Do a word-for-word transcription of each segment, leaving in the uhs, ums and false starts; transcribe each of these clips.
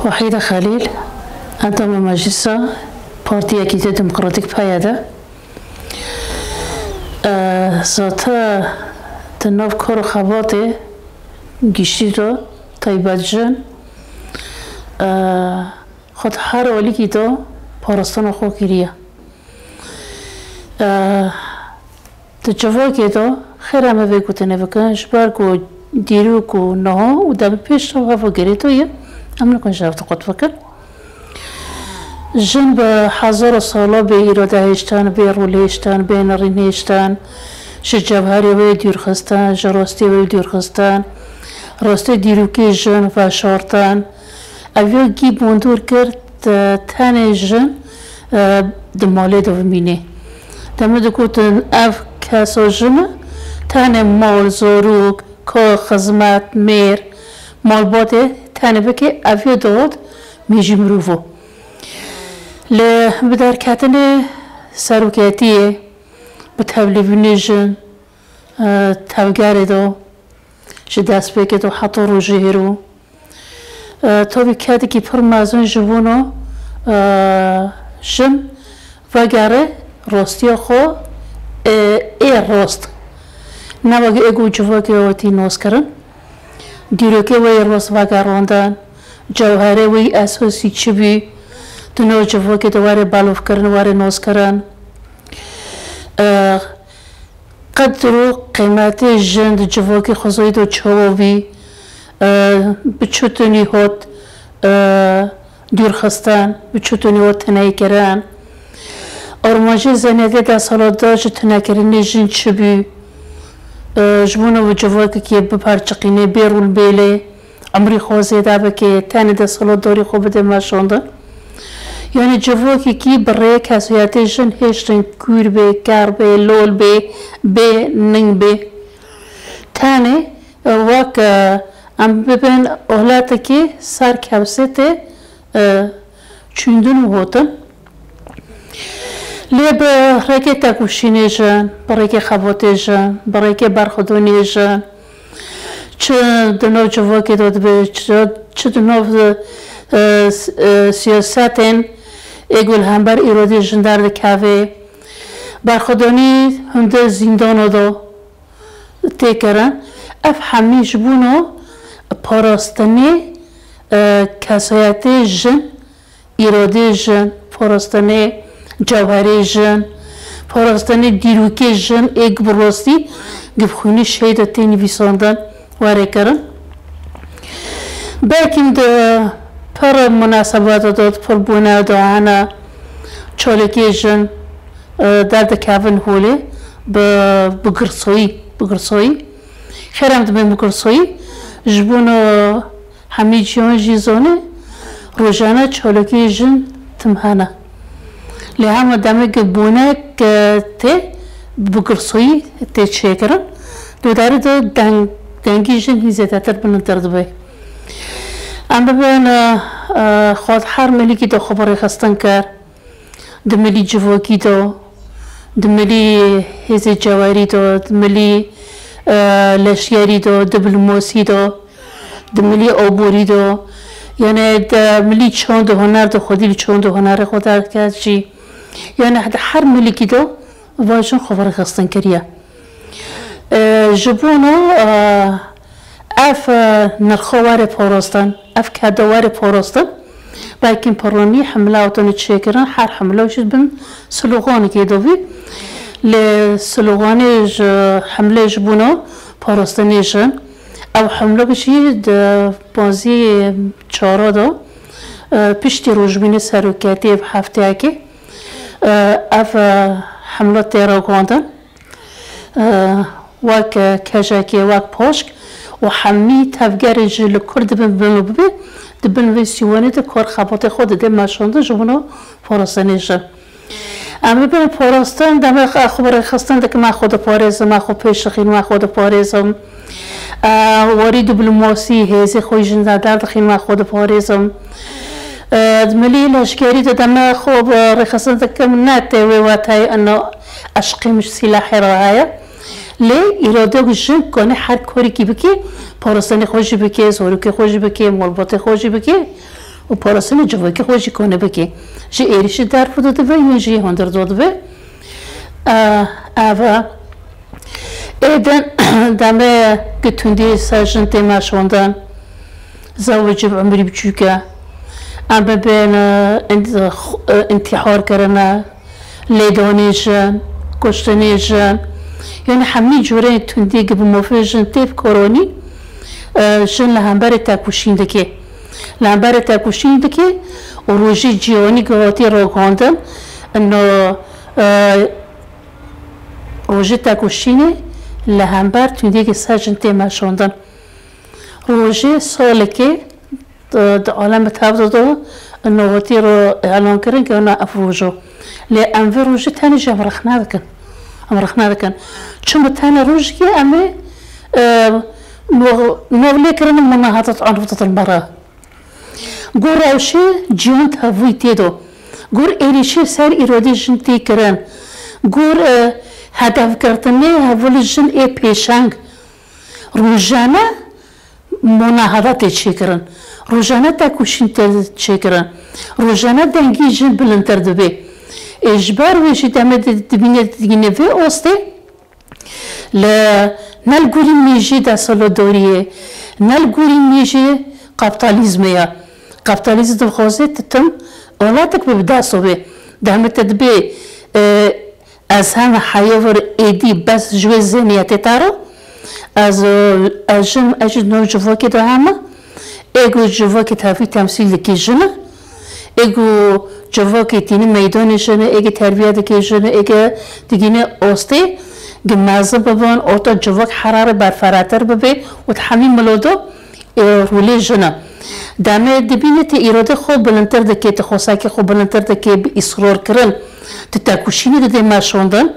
Wahîde Xelîl, endama Meclisa Partiya Yekîtiya Demokratîk, P Y D. E, zate di nav kar û xebatê giştî de, taybet jin, e, xwe di her alîkî de parastana xwe kiriye. E, Di civakê de xêr em ê vê gotinê bikin, ji ber ku dîrok û niha û demê pêş de hev girêto ye, em nikin ji hev de qut bikin. Jin bi hezara sala bê îrade hêştin, bê rol hêştin, bê nerîn hêştin, ji cewherê wê dûr xistin, ji rastiyê wê dûr xistin, rastiyê dîrokê jin veşartin. Ev ya gî bandor kir, te-, tenê jin, e, di malê de bimîne. Demê digotin ev kesa jin e, tenê mal, zarok, kar, xizmet, mêr, malbatê tenê bike, ev ya dihat mêjî mirovo. Lê bi derketinê seroketiyê, bi tevlîbûnê jin, e, tevgerê de, ji destpêkê de heta rojê hêro, e, tabî kedekî pir mezin ji bona, e, jin vegere rastiya xwe, e, ê rast. Ne wekî ê ku civakê hatî naskirin. Dîrokê wê yê rast vegerandin. Cewherê wê yê esasî çi bî? Di nav civakê de were belavkirin, were naskirin. E, Qedr û qîmetê jin di civakê xwezayî de çawa bî, e, bi çi tunî hat, e, dûrxistin, bi çi tunî hat tineykirin. Armancê zenetê desthilatdar ji tunekirinê jin çi bû? E, ji bona wê civakekê biperçiqîne, bê rol bê lê, emrê xwe zêde bike, tenê desthilatdarî xwe bide meşandin. Yanî civakekî bi rêya kesayetê jin hêştin kûr bê, ker bê, lol bê, bê, ning bê. Tenê, e, wek, e, em bibin ohletekî ser kevsê tê, e, çûndin û hotin. Lê bi rêkê tekoşînê jin, bi rêkê xebatê jin, bi rêkê berxwedoniyê jin, çi di nav civakê de dibe, çi, çi di nav, e, s-, e, siyasetên ê ku li hember îrodê jin derdikeve, berxwedonî hundir zîndana de tê kirin. Ev hemî ji bona parastinê, e, kesayetê jin, îrodê jin, parastinê cewherê jin, parastinê dîrokê jin ê ku bi rastî ku bi xwînê şehîd tê nivîsandin were kirin. Belkî di pir munasebata de, di pir bûne de hene çalakiyê jin, e, derdikevin holê bi, bi girsoyî, bi girsoyî. Xêr em dibin bi girsoyî. Ji bona hemî cîhan jî zane, rojane çalakiyê jin tim hene. Lê hema demê ku bûnek, e, tê, bi girsoyî tê çêkirin. Di wê derê de deng, dengî jin hîn zêdetir bilintir dibe. Em bibin, e, e, xwe di her milîkî de xwe bi rêxistin kir. Di milî civakî de, di milî hêzê cewherî de, di milî, e, leşkerî de, diplomasî de, di milî aborî de, yanî di milî çand û huner de xwedî li çand û hunerê xwe derket jî. Yanî di her milîkî de va jin xwe bi rêxistin kiriye. E, ji bona, e, ev, e, nirxo were parastin, ev keda were parastin, belkî piranî hemle hatine çêkirin, her hemle jî bin sloganekê de bî. Lê sloganê ji hemlê ji bona parastinê jin, ew hemle jî di panzdehê çara de, e, piştî rojbînê seroketiyê bi hefteyekê, e, ev, e, hemle tê ragandin. E, wek, e, kejekê, wek paşk û hemî tevgerê ji li kur dibin, bin û bibê, di bin vê sîwanê de kar xebatê xwe dide meşandin ji bona parastinê jin. Em bibin parastin, demê xwe, xwe bi rêxistin dikim, me xwe diparêzim, me xwe pêş dixînim, me xwe diparêzim. E, warî diplomasî, hêzê xwe jin de derdixînim, me xwe diparêzim. E, di milî leşkerî de demê xwe bi rêxistin dikim, ne tê wê wetayê ina eşqê min ji sîlahê re heye. Lê îrade ku jin kanê her karekî bike, parastinê xwe jî bike, zarokê xwe jî bike, malbatê xwe jî bike, û parastinê civakê xwe jî kone bike. Ji êrîşî derve dibe, yûn jî hundir do dibe. E, eva, êdin deme ki tundî ser jin tê meşondan, zewicî bi umrî biçûk e. Em bibên, e, int-, e, intîhar kirine, lêdanê jin, kuştinê jin, yanî hemî cûreyên tundî ki bi mafê jin tê bi koronî, e, jin li hemberê tekoşîn dike. Li hemberê tekoşîn dike û rojê cîhanî ku hatî ragihandin, ino, e, rojê tekoşînê li hember tundiyekî ser jin tê meşandin. Rojê salekê di, di alem bi tev de do, ino hatî ro elan kirin ke ina ev rojo. Lê em vê rojê tenê jî em rexne dikin. Em rexne dikin. Çima tenê rojekê em ê, e, nov, nov lê kirin, mona hata anfutatin bara. Gor rewşê ciyan tevûyî tê do. Gor êrîşê ser îrodê jin tê kirin. Gor, e, hedefgirtinê hevalê jin ê pêşeng. Rojane mona hada tê çêkirin. Rojane tekoşîn tê çêkirin. Rojane dengî jin bilindtir dibe. Ê ji ber wê jî demê di-, dibîne digîne vê ostê. Li, ne li gorî mêjê desthilatdariyê, ne li gorî mêjê kapitalizmê ye. Kapitalizm dixwaze tu tim olatek bi dest bê. Dehme te dibê, e, ez hem heya vir êdî bes ji wê zihniyetê te re, ez, e, ez jin, ez ji nav civakê de heme, ê ku civakê tevî temsîl dike jin e, ê ku civakê tîne meydanê jin e, ê ku terbiye dike jin e, ê ku digîne ostê, ku mezin bibin, orta civak herare berferatir bibe û di hemî milo de, e, rolê jin e. Demê dibîne tu îrodê xwe bilindtir dike, tu xwesakê xwe bilindtir dike, bi îsrar kirin, tu tekoşînê didê meşandin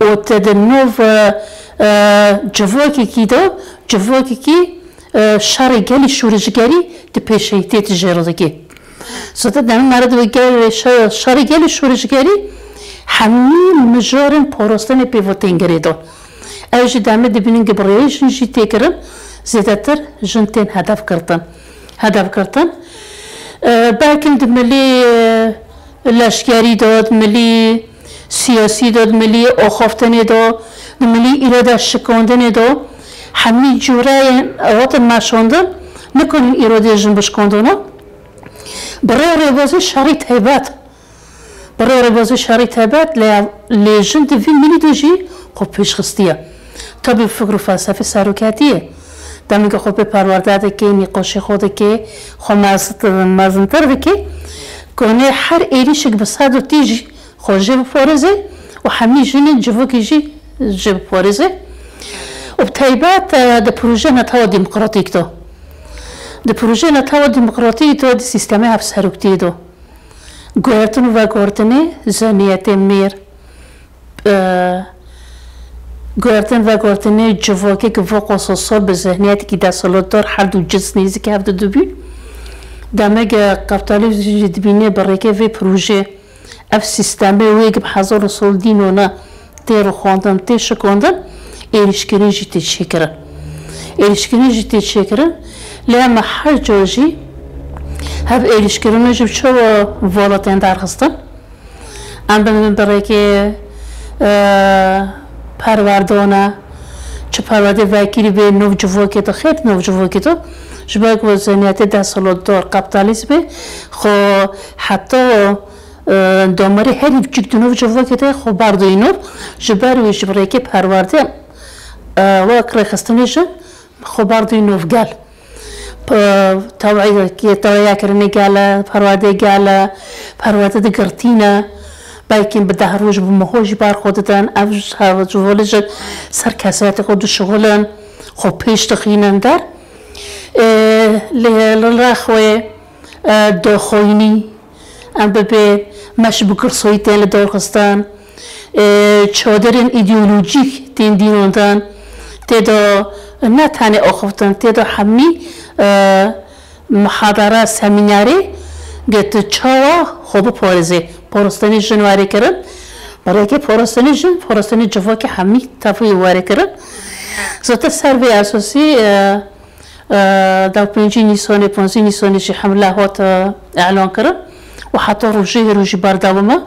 û tu di nav, e, e, civakekî de, civakekî, e, şerê gelî şûrişgerî di pêşeyî tê tu jê re dikî. Zata demê meriv dibe gelê şe-, şerê gelê şûrişgerî hemî mijarên parastinê pê ve tên girêdan. Ew jî demê dibînin ku bi rêyê jin jî tê kirin, zêdetir jin tên hedef girtin. Hedef girtin. E, belkin di milî, e, leşkerî de, di milî siyasî de, di milî axaftinê de, di milî îrada şikandinê de, hemî cûreyên hatin meşandin, nikarin îrodê jin bişkandin. Bi rê rêbazê şerî taybet. Bi rê rêbazê şerî taybet lê, lê jin di vî milî de jî xwe pêşxistiye. Tabî fikr û felsefê seroketiyê. Demê ku xwe pê perwerde dike, nîqaşê xwe dike, xwe mezin-, mezintir dike. Konê her êrîşek bi ser de tê jî xwe jê biparêze û hemî jinên civakê jî jê biparêze. Û bi taybet, e, di proje netewa demokratîk de. Di proje netewa demokratîk de, di sîstemê hevseroktiyê de. Guhertin û veguhertinê zihniyetê mêr, e, guhertin veguhertinê civakê ku vaqasa sor bi zihniyetekî desthilatdar her du cins nêzîk hev de dibûn. Demeke kapitalizm jî dibîne bi rêkê vê projê, ev sîstemê wê ku bi hezar û sal dîno ne tê rûxandin, tê şikandin, êrîşkirin jî tê çêkirin. Êrîşkirin jî tê çêkirin. Lê em her ca jî hev êrîşkirina jî bi çawa vala tên derxistin? Em bi, bi rêkê, e, perwerdana, çi perwerdê vekirî bê nov civakê de, xêr nov civakê de, ji ber ku zihniyetê desthilatdar, kapitalizmê, xwe heta, e, damarê herî biçûk di nov civakê de xwe berdoyî nov, ji ber wê ji bi rêkê perwerdê, e, wek rêxistinê jin xwe berdoyî nov gel. P-, teweyekê, teweyekirinê gel e, perwerdê gel e, perwerde di girtî ne. Belkî bi deh roj, bi meho jî bar xwe didin. Ev ji hev-, ji volê ji ser kesayetê xwe dişixulin, xwe pêş dixînin der. Ê, lê li rexwê, e, doxoynî, em bibê meş bi girsoyî tên li dor xistin, e, çadirên îdeolojîk tên dînondan, tê de ne tenê axiftin, tê de hemî, e, muhadara, semînerê, gi tu çawa xwe biparêzê. Parastinê jin were kirin, bi rêkê parastinê jin, parastinê civakê hemî tevî were kirin. Zaten ser vê esasî, e, Dawpêncî Nîsanê, ponzî Nîsanê jî hemle hat, e, elan kirin û heta rojê hêro jî berdewam e.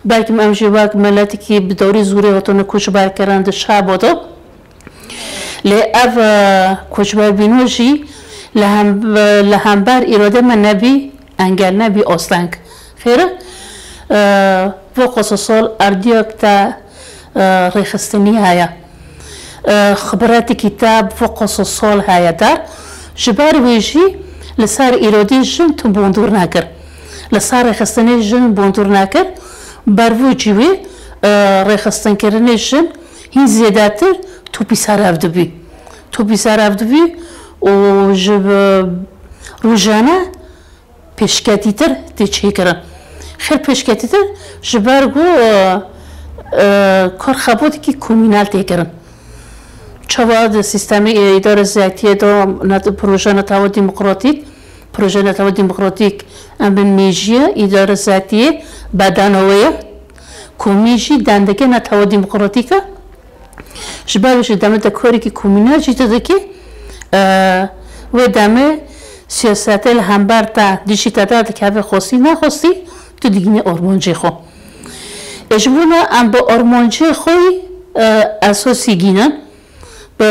Belkim em jî wek miletekî bi dawrî zorê hatine koçber kirin di şeba de. Lê ev, e, koçberbîno jî li hem-, li hember îradê me nebî engel, nebî asteng. Xêr e, e, voqasa sal erdiyek te, e, rêxistinî heye. E, xibiretekî te voqasa sal heye der. Ji ber wê jî li ser îrodî jin tu bondur nekir. Li ser rêxistinê jin bondur nekir. Bervûcî wê, e, rêxistinkirinê jin hîn zêdetir topî ser ev dibî. Topî ser ev dibî û ji bi rojane pêşketîtir tê çêkirin. Xêr pêşketîtir ji ber ku, e, e, kar xebatekî komînal tê kirin. Çawa di sîstemê îdare zetiyê de net-, proje netewa demokratîk, proje netewa demokratîk em bin mêjiye îdare zetiyê bedena wê ye. Komî jî dendeke netewa demokratîk e. Ji ber wê jî demê te korekî komînal jî tu dikî, e, wê demê siyasetê li hember te dijî te derdikeve xwestî nexwestî, tu digînî armancê xwe. Ê ji bo ne em bi armancê xwe yî, e, esasî gînin, bi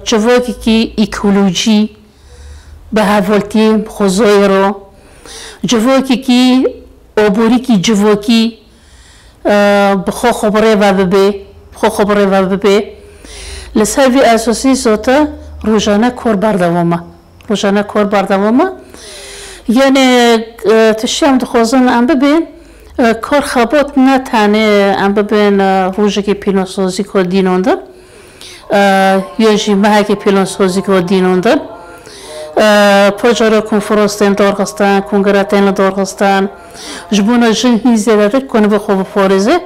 civakekî ekolojî, bi hevaltiyê xwezayê re, civakekî aborîkî civakî, e, bi xwe xwe bi rê ve bibê, bi xwe xwe bi rê ve bibê. Li ser vî esasî zate rojane kor berdewam e. Rojane kor berdewam e. Yanî, e, tiştê em dixwazin em bibên, e, kor xebat ne tenê em bibên, e, rojekê pîlansazî ku dînan de. E, ya jî mehekê pîlansazî ku dînan de. E, pir cara konferans tên darxistin, kongre tên li darxistin. Ji bona jin hîn zêdetir ku nivê xwe biparêze.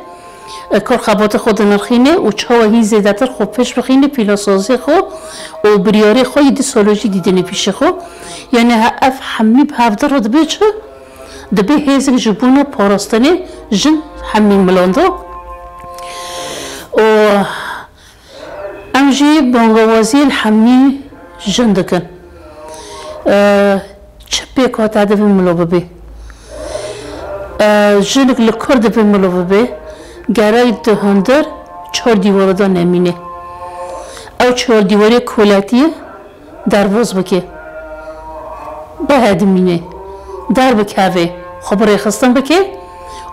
E, kar xebatê xwe dinirxîne û çawa hîn zêdetir xwe pêş bixîne, pîlansaziyê xwe û biryarê xwe yî du sala jî dîtine pîşê xwe. Yanî he-, ev hemî bi hev de re dibe çi? Dibe hêzek ji bona parastinê jin hemî milan de. Û em jî bangawaziyê li hemî jin dikin. E, çi pêk hate divê milo bibê? E, jinik li kur divê milo bibê? Gerek di hundir çar dîwara de nemîne. Ew çar dîwarê koletiyê derbas bike. Bihedimîne. Derbikeve. Xwe bi rêxistin bike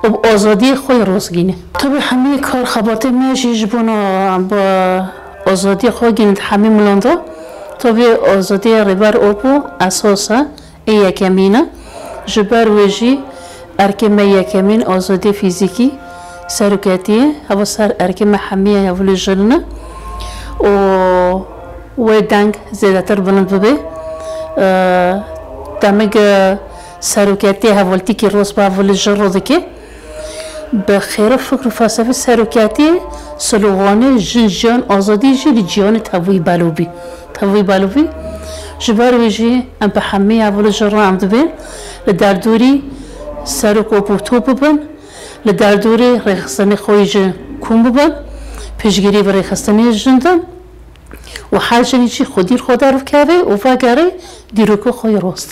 û bi azadiyê xwe yê rostgîne. Tabî hemî kar xebatê me jî ji bona bi azadiyê xwe gînin di hemî milan de. Tabî azadiyê Rêber Apo esas e, ê yekemîn e. Ji ber wê jî erkê me yekemîn azadiyê fîzîkî, seroketiyê, heva ser erkê me hemî ye hevalê jin e. Û wê deng zêdetir bilind bibe. E, demê ku seroketiyê hevaltîkî rost bi hevalê jin re dike. Bi xêra fikr û felsefê seroketiyê, sloganê jin, jiyan, azadî jî li cîhanê tevî belovî. Tevî belovî. Ji ber wê jî em bi hemî hevalê jin re em dibên li derdorî serok û porto bibin, li derdorê rêxistinê xwe yî jin kom bibin, piştgirî bi rêxistinê jin din û her jinî jî xwedî li xwe derbikeve û vegere dîroka xwe yê rost.